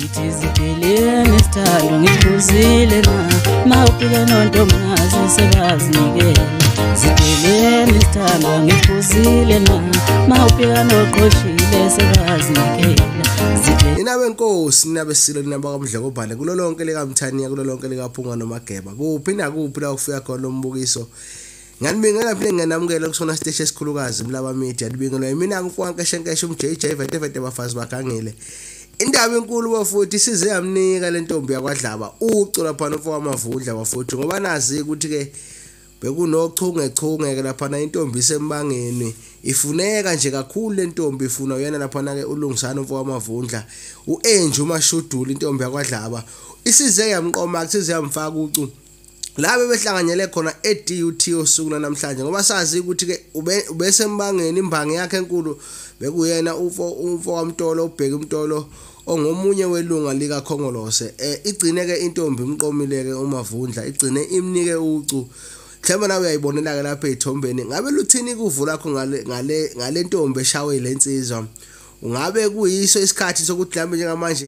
Ngithi zipheleni sithando ngiphuzile na mawufika nontombazi sebazinikela. Zipheleni sithando ngiphuzile na mawufika noqoshile sebazinikela. Nina benkosi, nina besilo, nina bakamdlokobhane kulo lonke likaMthaniya, kulo lonke likaPhunga noMageba, kuphi nakuphi la kufika khona umbukiso. Nganibingelela phinde nginamukela kusona siteshi esikhulukazi Mlaba Media. Nibingelwa yimina ngumfowakeshenkeshe umJJ vete vete bafazi bagangile. Indaba enkulu bafuthi size yamnika lentombi yakwaDlaba ucu lapha nomfowamavundla bafuthi, ngoba nazi ukuthi ke bekunochunge chunge ke lapha intombi isembangeni ifuneka nje kakhulu lentombi ifuna uyena lapha ke uLungisana umfowamavundla uAngie uMashudula intombi yakwaDlaba isize yamqoma kusize yamfaka ucu la behlanganyele khona eDUT osuku namhlanje, ngoba sazi ukuthi ke ubesembangeni imbangi yakhe enkulu bekuyena umfo kaMtolo ubheka uMtolo ongomunye welunga lika Khongolose. Igcine ke intombi imqomile ke uMavundla, igcine imnike ucu. Mhlawumbe nawe uyayibonela ke lapha ezithombeni. Ngabe luthini kuvu lakho ngale ntombi eshawe lensizwa? Ungabe kuyiso isikhathi sokuthi mhlawumbe njengamanje